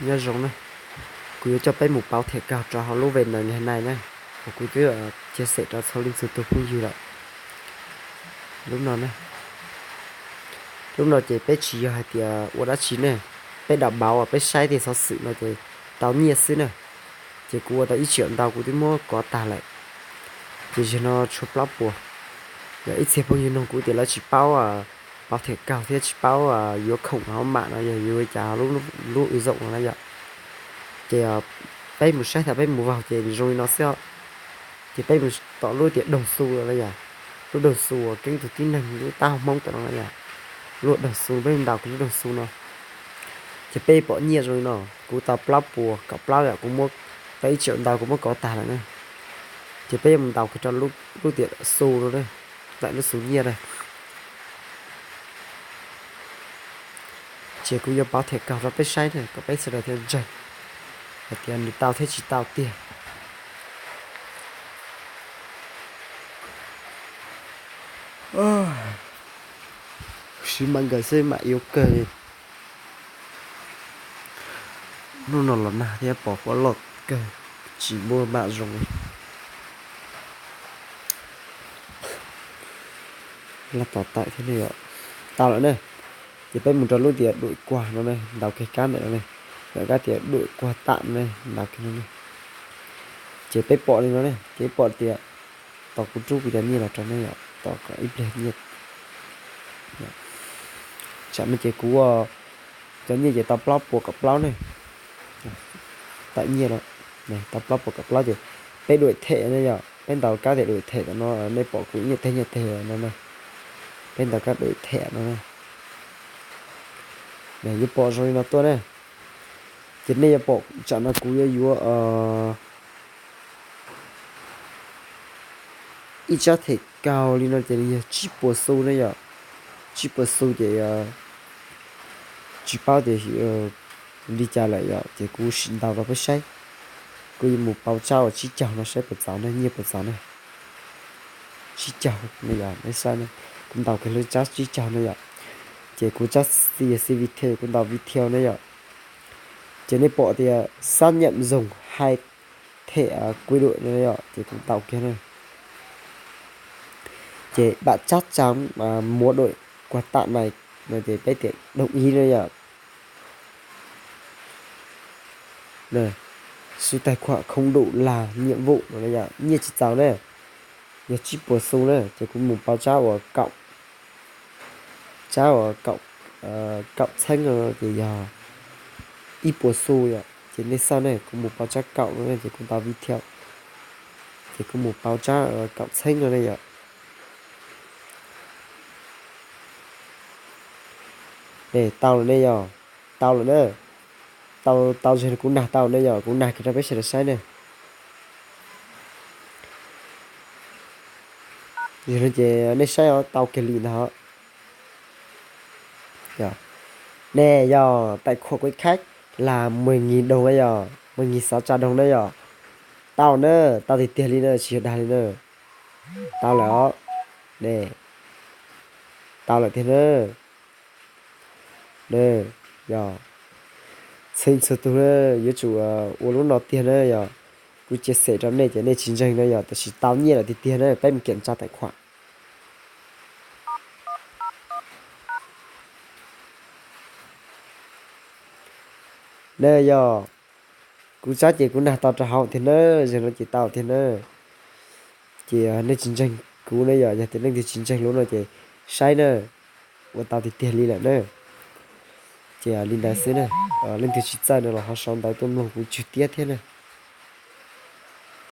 Nyob zoo na, kuv yuav coj peb mus pauv thiam kaug rau hauv lub video ngày nay na, uas kuv twb chia sẻ rau txhua leej txhua tus phooj ywg lawm. Lub no na, lub no ces peb tsis yog hais tias ua dab tsi ne, peb đọc báo uas peb saib tej xov xwm no ces tau nyiaj xwb na. Ces kuv ua tau ib triệu ntau kuv twb muab kov tag lawm, ces zaum no tshuav plaub puas. Yog ib txhia phooj ywg nug kuv tias lawv tsis paub pauv thiam kaug thiab tsis paub yuav khoom hauv mạng no yog yuav ua cas lub, lub ứng dụng no na yom. Ces peb mus saib thaum peb mus vaug ces zoo li no xwb os. Ces peb mus tom lub tias đồng xu no na yom, lub đồng xu uas keeb tus tib neeg lub taub hau Hmoob tom no na yom, lub đồng xu, peb ntaus kiag lub đồng xu no. Ces peb pom nyiaj zoo li no, kuv tau plaub puas kaum plaub yom, kuv muab, tau ib triệu ntau kuv muab kov tag lawm na. Ces peb yuav mus ntaus kiag rau lub tias xu no na, tawm lub xu nyiaj na. Ces kuv yuav pauv thiam kaug rau peb saib na kom peb sawv daws thiaj ntseeg hais tias nws tau thiab tsis tau tiag. Siv mam nkawd xwb mam yuav kawg li. Hnub no los nag thiab pom huab loj kawg, tsis muaj mam zoo li. Laj tom tawm thiab ne yom. Tau lawm ne. Ces peb mus rau lub tias đuổi quà no ne, ntaus kiag kab ntawm no ne, ntaus kab tias đuổi quà tặng no ne, ntaus kiag no ne. Ces peb pom li no ne, ces peb pom tias tos kuv rub kuv cov nyiaj los rau ne yom, tos kom ib pliag nyiaj. Tsam no ces kuv cov nyiaj ces tau plaub puas kaum plaub ne. Tawm nyiaj los, tau plaub puas kaum plaub ces peb đuổi thẻ ne yom, peb ntaus kab tias đuổi thẻ tom no, nej pom kuv nyiaj teg nyiaj teg no ne. Peb ntaus kab đuổi thẻ no ne. Yuav pom zoo li no tuaj ne. Ces nej yuav pom tsam no kuv yuav yuav ib tsab thiam kaug li no ces nws yog tsib puas xu ne yom. Tsib puas xu ces tsis paub tias li cas lawm yom, ces kuv sim ntaus rau peb saib. Kuv yuav mus pauv tsab uas tsib caug no saib puas txaus ne, nyiaj puas txaus ne. Tsib caug ne yom, nej saib ne, kuv ntaus kiag lub tsab tsib caug ne yom. Ces kuv tsab xi video, kuv ntaus video ne yom. Ces nej pom tias xác nhận dùng hai thẻ quy đổi no yom, ces kuv ntaus kiag na. Ces bạn chắc chắn muốn đuổi quà tặng này no ces peb tias đồng ý no yom. Số tài khoản không đủ làm nhiệm vụ no yom, nyiaj tsis txaus na. Yog tsib puas xu na, ces kuv mus pauv tsab uas kaum, tsab uas kaum txheeb no ces yog ib puas xu yom. Ces nej xauj ne, kuv mus pauv tsab kaum no ne, ces kuv ntaus video, ces kuv mus pauv tsab kaum txheeb no ne yom. Ne tau lawm ne yom, tau lawm na. Tau, tau, kuv nag tau ne yom, kuv nag kiag rau peb sawv daws saib ne. Yog no ces nej saib os, tau kiag li ntag. Ne yog tài khoản của khách là mười nghìn đồng na yom, mười nghìn sáu trăm đồng na yom. Tau na, tau tiag tiag li na, tsis yog dag li na. Tau lawm os. Ne, tau lawm tiag na. Ne, yog txhua txhua tus na, yuav tsum ua lub no tiag na yom. Kuv chia sẻ rau nej ces nej tsis ntseeg na yom, tab sis tau nyiaj lawm tiag tiag na, peb mus kiểm tra tài khoản. Ne yog kuv tsab ces kuv nag tau rau hauv tiag na, zaum no ces tau tiag na. Ces nej tsis ntseeg kuv na yom, yog tias leej twg tsis ntseeg lub no ces saib na, ua tau tiag tiag li lawm na. Ces li ntawd xwb na, leej twg tsis txawj no los ho sau ntawv tuaj mloog kuv tswg tiab thiab na.